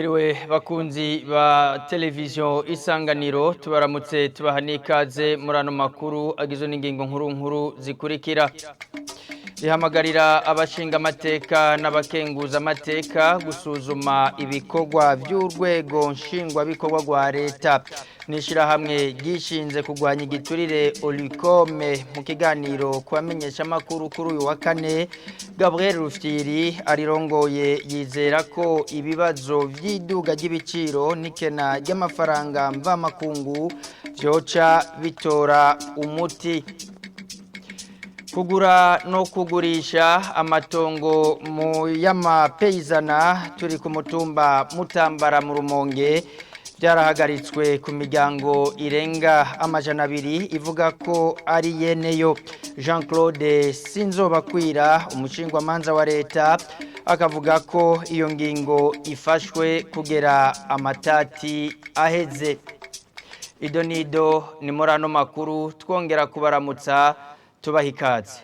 Mwiriwe bakunzi ba televiziyo Isanganiro, tubaramutse, tubaha n'ikaze muri ano makuru agizwe n'ingingo nkuru nkuru zikurikira: rihamagarira abashinga amateka n'abakenguza amateka gusuzuma ibikorwa by'urwego nshingwabikorwa rwa leta. N'ishyirahamwe ryishinze kurwanya igiturire Olucome. Mu kiganiro ku bamenyeshamakuru kuri uyu wa kane, Gabriel Rufyiri arirongoye yizera ko ibibazo by'iduga ry'ibiciro n'ikena ry'amafaranga mvamakungu byoca bitora umuti. Kugura no kugurisha amatongo mu y'amapeyizana turi ku mutumba Mutambara mu Rumonge byarahagaritswe ku miryango irenga 200 ivuga ko ari yeneyo. Jean Claude Sinzobakwira, umushingwamanza wa leta, akavuga ko iyo ngingo ifashwe kugera amatati aheze. Ido nido ni muri ano makuru, twongera kubaramutsa, tubaha ikaze.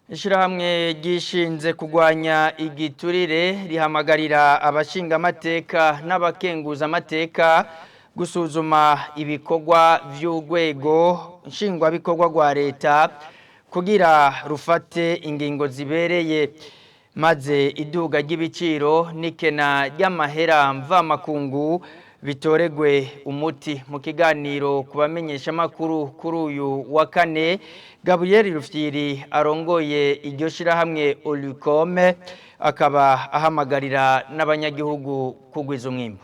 Ishirahamwe ryishinze kurwanya igiturire rihamagarira abashingamateka n'abakenguza amateka gusuzuma ibikorwa by'urwego nshingwabikorwa rwa leta kugira rufate ingingo zibereye, maze iduga ry'ibiciro n'ikena ry'amahera mvamakungu bitoregwe umuti. Mu kiganiro ku bamenyeshamakuru kuri uyu wa kane, Gabriel Rufyiri arongoye iryo shirahamwe Olucome akaba ahamagarira n'abanyagihugu kugwiza umwimbu.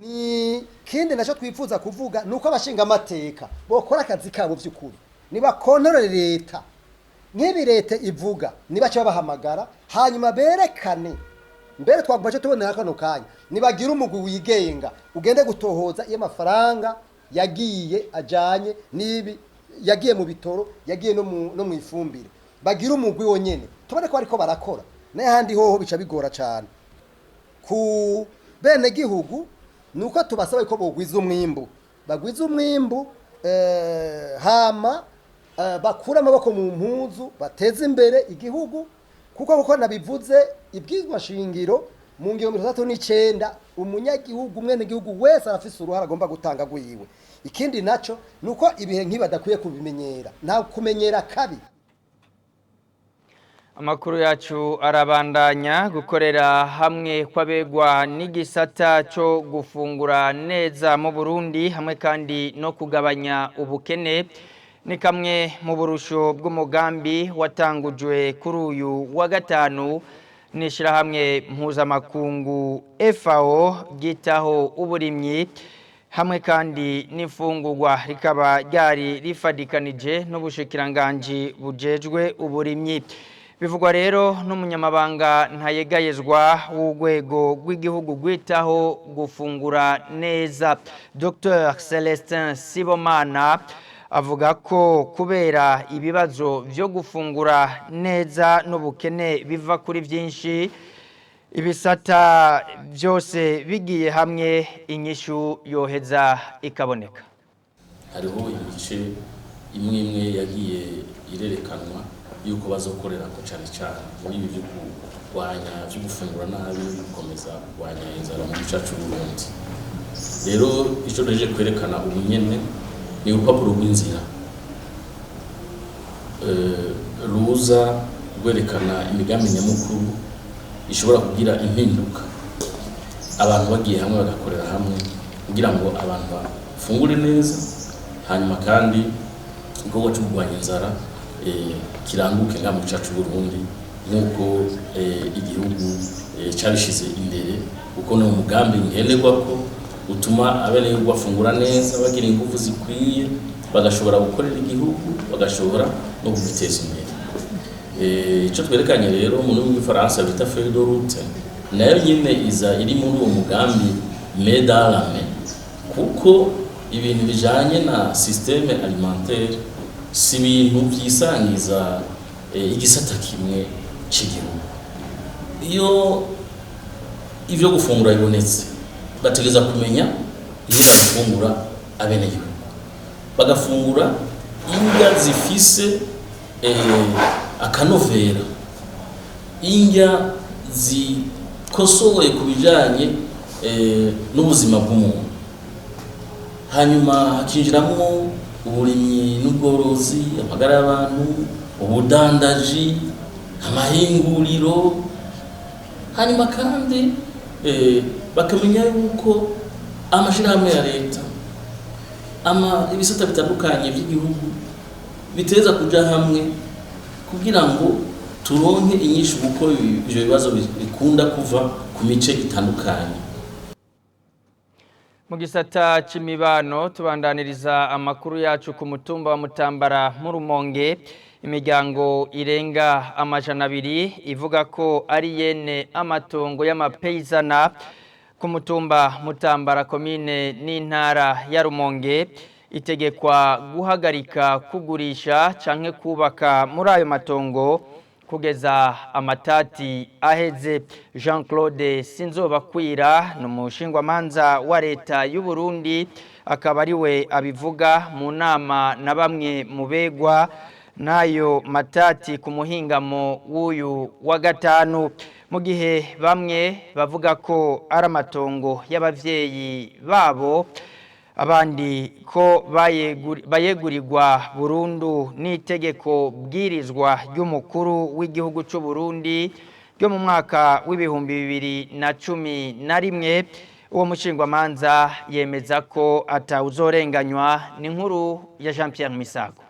Ni kindi nacyo twifuza kuvuga ni uko abashingamateka bokora akazi kabo by'ukuri, nibakontorore leta. Nk'ibi leta ivuga, nibace babahamagara hanyuma berekane. Mbere twaguma cyo tubonera kano kanya, nibagira umugwi wigenga ugende gutohoza iyo amafaranga yagiye ajanye n'ibi, yagiye mu bitoro, yagiye no mu ifumbire. Bagira umugwi wonyene, tubone ko ariko barakora. N'ahandi hoho bica bigora cyane. Ku bene gihugu nuko tubasaba ko bogwiza umwimbu, bagwiza umwimbu, hama bakura amaboko mu mpuzu, bateze imbere igihugu, kuko nabivuze, ibwizwa shingiro mu ngingo 69, umunyagihugu, umwene gihugu wese arafise uruhara agomba gutanga gwiwe. Ikindi naco nuko ibihe nk'ibi badakwiye kubimenyera, nta kumenyera kabi. Amakuru yacu arabandanya. Gukorera hamwe kw'abegwa n'igisata cyo gufungura neza mu Burundi hamwe kandi no kugabanya ubukene ni kamwe mu burusho bw'umugambi watangujwe kuri uyu wa gatanu n'ishyirahamwe mpuzamakungu FAO ryitaho uburimyi hamwe kandi n'imfungurwa, rikaba ryari rifadikanije n'ubushikiranganji bujejwe uburimyi. Bivugwa rero n'umunyamabanga ntayegayezwa w'urwego rw'igihugu rwitaho gufungura neza, Dr Celestin Sibomana. Avuga ko kubera ibibazo byo gufungura neza n'ubukene biva kuri byinshi, ibisata byose bigiye hamwe inyishu yoheza ikaboneka. Hariho ibice imwe imwe yagiye irerekanwa yuko bazokorera ko cyane cyane muri ibi byo kurwanya, byo gufungura nabi no gukomeza kurwanya inzara mu gice cy'u Burundi. Rero icyo duhejeje kwerekana ubu nyene ni urupapuro rw'inzira ruza rwerekana imigambi nyamukuru ishobora kugira impinduka abantu bagiye hamwe, bagakorera hamwe kugira ngo abantu bafungure neza, hanyuma kandi igikorwa cyo kurwanya inzara kiranguke ngaha mu cacu Burundi nk'uko igihugu cabishize imbere, kuko ni umugambi nkenerwa ko utuma abenegihugu bafungura neza, bagira ingufu zikwiye, bagashobora gukorera igihugu, bagashobora no kugiteza imbere. Ico twerekanye rero mu rurimi rw'igifaransa bita feuille de route, nayo nyine iza iri muri uwo mugambi main dans la main, kuko ibintu bijanye na système alimentaire si ibintu vyisangiza igisata kimwe c'igihugu. Iyo ivyo gufungura bibonetse, bategereza kumenya Ingene bafungura abenegihugu, bagafungura indya zifise akanovera, indya zikosoye ku bijanye n'ubuzima bw'umuntu. Hanyuma hakinjiramwo uburimyi n'ubworozi, amagara y'abantu, ubudandaji, amahinguriro. Hanyuma kandi bakamenya yuko amashirahamwe ya leta, ama ibisata bitandukanye by'igihugu biteza kuja hamwe kugira ngo turonke inyishu, kuko ivyo bibazo bikunda kuva ku mice itandukanye. Mu gisata c'imibano, tubandaniriza amakuru yacu ku mutumba wa Mutambara mu Rumonge. Imiryango irenga 200 ivuga ko ari yene amatongo y'amapeyizana ku mutumba Mutambara, komine n'intara ya Rumonge, itegekwa guhagarika kugurisha canke kubaka muri ayo matongo kugeza amatati aheze. Jean Claude Sinzobakwira ni umushingwamanza wa leta y'u Burundi, akaba ariwe abivuga mu nama na bamwe mu begwa n'ayo matati ku muhingamo w'uyu wa gatanu. Mu gihe bamwe bavuga ko ari amatongo y'abavyeyi babo, abandi ko bayegurirwa burundu n'itegeko bwirizwa ry'umukuru w'igihugu cy'u Burundi ryo mu mwaka w'2011, uwo mushingwamanza yemeza ko atawuzorenganywa. Ni inkuru ya Jean Pierre Misago.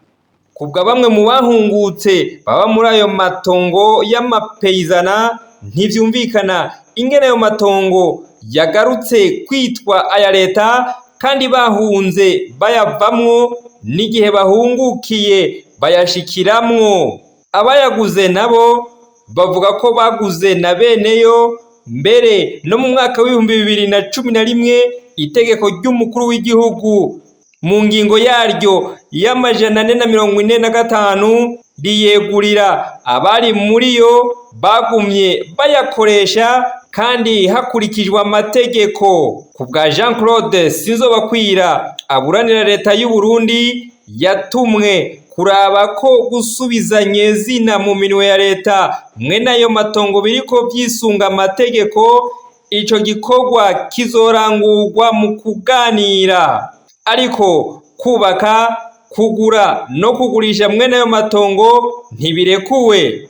Kubwa bamwe mu bahungutse baba muri ayo matongo y'amapeyizana, ntivyumvikana ingene ayo matongo yagarutse kwitwa aya leta kandi bahunze bayavamwo, n'igihe bahungukiye bayashikiramwo. Abayaguze nabo bavuga ko baguze na beneyo. Mbere no mu mwaka w'2011, itegeko ry'umukuru w'igihugu mu ngingo yaryo y'445 riyegurira abari muri yo bagumye bayakoresha kandi hakurikijwe amategeko. Ku bwa Jean Claude Sinzobakwira aburanira leta y'u Burundi yatumwe kuraba ko gusubiza nyezina mu minwe ya leta mwene ayo matongo biriko vyisunga amategeko, ico gikorwa kizorangurwa mu kuganira, ariko kubaka, kugura no kugurisha mwene ayo matongo ntibirekuwe.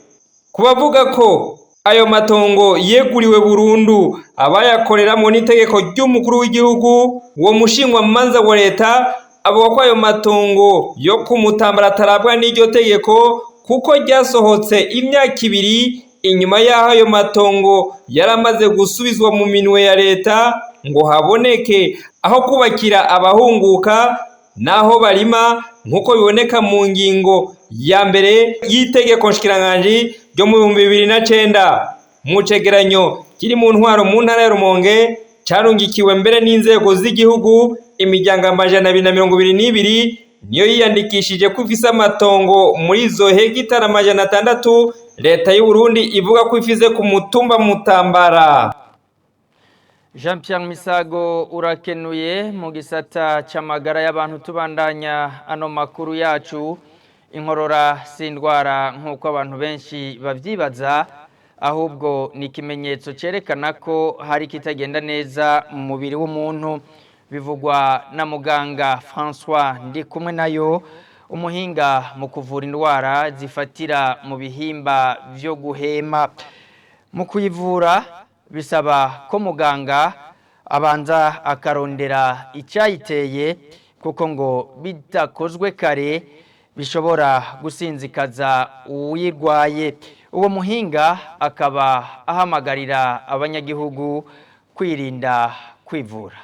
Ku bavuga ko ayo matongo yeguriwe burundu abayakoreramwo n'itegeko ry'umukuru w'igihugu, uwo mushingwamanza wa leta avuga ko ayo matongo yo kumutambara atarabwa n'iryo tegeko, kuko ryasohotse imyaka 2 inyuma y'aho ayo matongo yaramaze gusubizwa mu minwe ya leta ngo haboneke aho kubakira abahunguka n'aho barima, nk'uko biboneka mu ngingo ya mbere y'itegeko nshikiranganji ryo mu 2009. Mu cegeranyo kiri mu ntwaro mu ntara ya Rumonge carungikiwe mbere n'inzego z'igihugu, imiryango 222 niyo yiyandikishije ko ifise amatongo muri izo hegitari 600 leta y'u Burundi ivuga ko ifise ku mutumba Mutambara. Jean Pierre Misago urakenuye. Mu gisata c'amagara y'abantu, tubandanya ano makuru yacu. Inkorora si indwara nk'uko abantu benshi bavyibaza, ahubwo ni ikimenyetso cerekana ko hari kitagenda neza mu mubiri w'umuntu. Bivugwa na muganga François Ndikumwe nayo, umuhinga mu kuvura indwara zifatira mu bihimba vyo guhema. Mu kuyivura bisaba ko muganga abanza akarondera icyayiteye, kuko ngo bidakozwe kare bishobora gusinzikaza uwuyirwaye. Uwo muhinga akaba ahamagarira abanyagihugu kwirinda kwivura.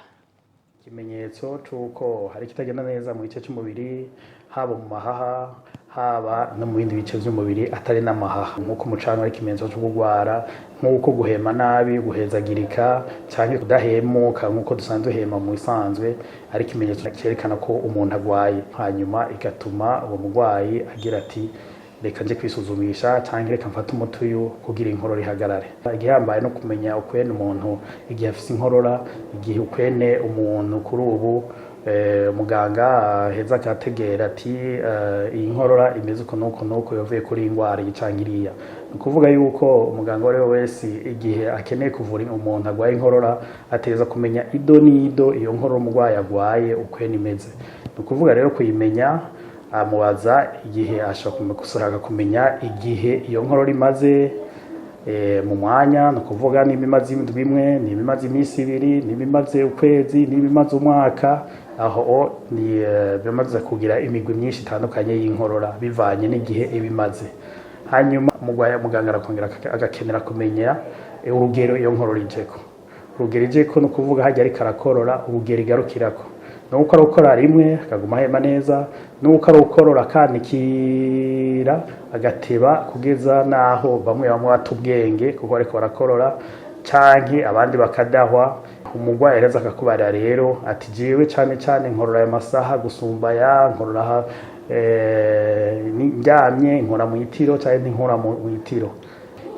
Ikimenyetso c'uko hari ikitagenda neza mu gice cy'umubiri, haba mu mahaha, haba no mu bindi bice by'umubiri atari n'amahaha, nk'uko umucanwa ari ikimenyetso cyo kurwara, nk'uko guhema nabi, guhezagirika cyangwa kudahemuka nk'uko dusanzwe duhema mu bisanzwe ari ikimenyetso cyerekana ko umuntu arwaye, hanyuma igatuma uwo murwayi agira ati Reka nje kwisuzumisha cyangwa reka mfate umuti uyu kugira inkorora ihagarare. Igihambaye no kumenya ukwene umuntu igihe afise inkorora, igihe ukwene umuntu kuri ubu muganga aheza akategera ati iyi nkorora imeze uko nuko nuko, yavuye kuri iyi ndwara iyi canke iriya. Ni ukuvuga yuko umuganga uwo ari we wese, igihe akeneye kuvura umuntu arwaye inkorora, ategereza kumenya ido n'ido iyo nkorora umurwayi arwaye ukwene imeze. Ni ukuvuga rero kuyimenya amubaza igihe ashobora gushaka kumenya igihe iyo nkorora imaze mu mwanya. Ni ukuvuga niba imaze indwi imwe, niba imaze iminsi 2, niba imaze ukwezi, niba imaze umwaka. Aho ni bimaze kugira imigwi myinshi itandukanye y'inkorora bivanye n'igihe iba imaze. Hanyuma muganga arakongera agakenera kumenya urugero iyo nkorora ijeko. Urugero ijeko ni ukuvuga hajya ariko arakorora, urugero igarukirako, nuko ari ukora rimwe akaguma ahema neza, nuko ari ukorora akanikira agateba kugeza naho bamwe bamwe bata ubwenge kuko ariko barakorora, canke abandi bakadahwa. Umurwayi areza akakubarira rero ati: "Jewe cane cane nkorora aya masaha gusumba aya, nkorora ndyamye, nkora mu itiro canke ntinkora mu itiro."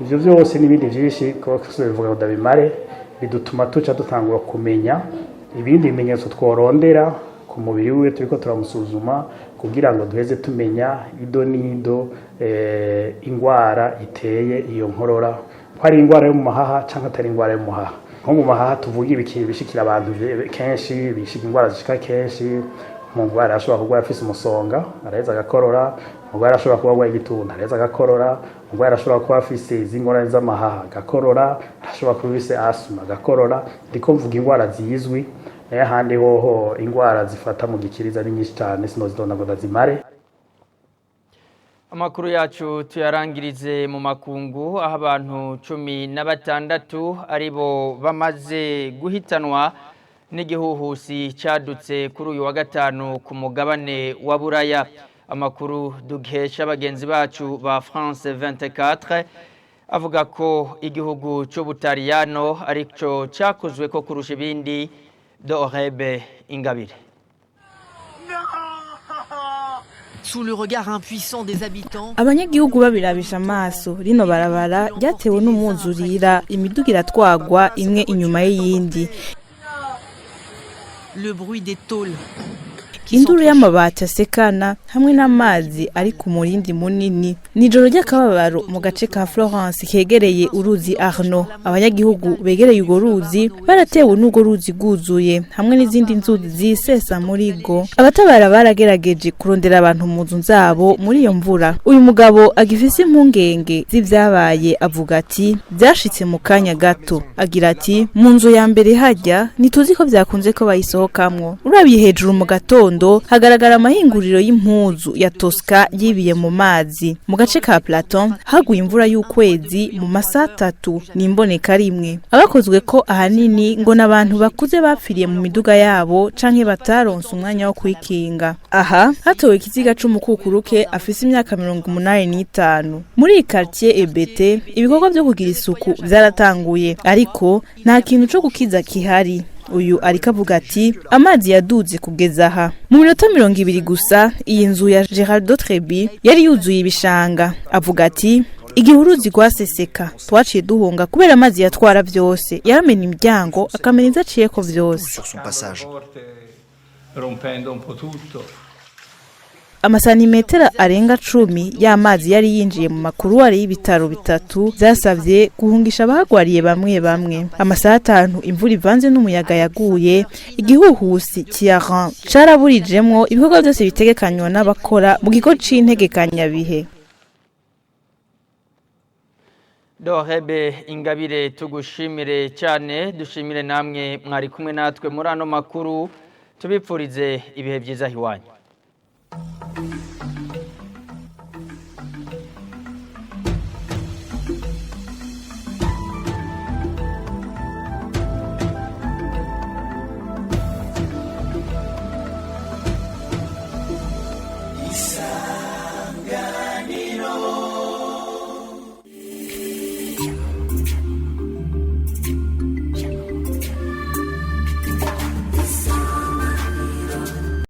Ivyo vyose n'ibindi vyinshi, kuko bivuga ngo ndabimare, bidutuma tuca dutangura kumenya ibindi bimenyetso tworondera ku mubiri wiwe turiko turamusuzuma, kugira ngo duheze tumenya ido n'ido ingwara iteye iyo nkorora, ko ari ingwara yo mu mahaha canke atari ingwara yo mu mahaha. Nko mu mahaha tuvuga ibiki bishikira abantu kenshi, bishika ingwara zishika kenshi. Umurwayi arashobora kurwara afise umusonga, araheza agakorora. Umurwayi arashobora kuba arwaye igituntu, araheza agakorora. Umurwayi arashobora kuba afise izindi ngorane z'amahaha, agakorora. Arashobora kuba afise asima, agakorora. Ndiko mvuga ingwara zizwi, nayo ahandi hoho ingwara zifata mu gikiriza ni nyinshi cane, sinozidonda ngo ndazimare. Amakuru yacu tuyarangirize mu makungu, aho abantu 16 aribo bamaze guhitanwa n'igihuhusi cadutse kuri uyu wa gatanu ku mugabane wa Buraya. Amakuru dukesha bagenzi bacu ba France 24 avuga ko igihugu c'Ubutaliyano arico cakozwe ko kurusha ibindi. Dorebe Ingabire. Sous le regard impuissant des habitants, Abanyagihugu babirabisha amaso, rino barabara ryatewe n'umwuzurira, imiduga iratwagwa imwe inyuma y'iyindi. Le bruit des tôles Induru y'amabati asekana hamwe n'amazi ari ku murindi munini. Nijoro ry'akababaro mu gace ka Florence kegereye uruzi Arno. Abanyagihugu begereye urwo ruzi baratewe n'urwo ruzi rwuzuye hamwe n'izindi nzuzi zisesa muri go. Abatabara baragerageje kurondera abantu mu nzu zabo muri iyo mvura. Uyu mugabo agifise impungenge z'ivyabaye avuga ati: "Byashitse mu kanya gato." Agira ati: "Mu nzu ya mbere hajya ntituzi ko byakunze ko bayisohokamwo. Urabiye hejuru mu gatondo hagaragara amahinguriro y'impuzu ya Tosca yibiye mu mazi." Mu gace ka Platon haguye imvura y'ukwezi mu masaha 3, ni imboneka rimwe. Abakozwe ko ahanini ngo n'abantu bakuze bapfiriye mu miduga yabo canke bataronse umwanya wo kwikinga. Aha hatowe ikiziga c'umukukuruke afise imyaka 85. Muri iyi quartier EBT ibikorwa vyo kugira isuku vyaratanguye, ariko nta kintu co gukiza kihari. Uyu ariko avuga ati: "Amazi yaduze kugeza aha." Mu minota 20 gusa iyi nzu ya Geraldo Trebi yari yuzuye ibishanga. Avuga ati: "Igihe uruzi rwaseseka twaciye duhunga kubera amazi yatwara vyose, yaramena imiryango, akamena ivyo aciyeko vyose." Sur son passage. Rompendo un po' tutto. Amasantimetero arenga 10 y'amazi yari yinjiye mu makuruwari y'ibitaro bitatu, byasabye guhungisha abahagwariye bamwe bamwe. Amasaha 5 imvura ivanze n'umuyaga yaguye, igihuhusi Ciaran caraburijemwo ibikorwa byose bitegekanywa n'abakora mu kigo c'integekanyabihe. Dorebe Ingabire, tugushimire cyane, dushimire namwe mwari kumwe natwe muri ano makuru, tubipfurize ibihe byiza hiwanyu.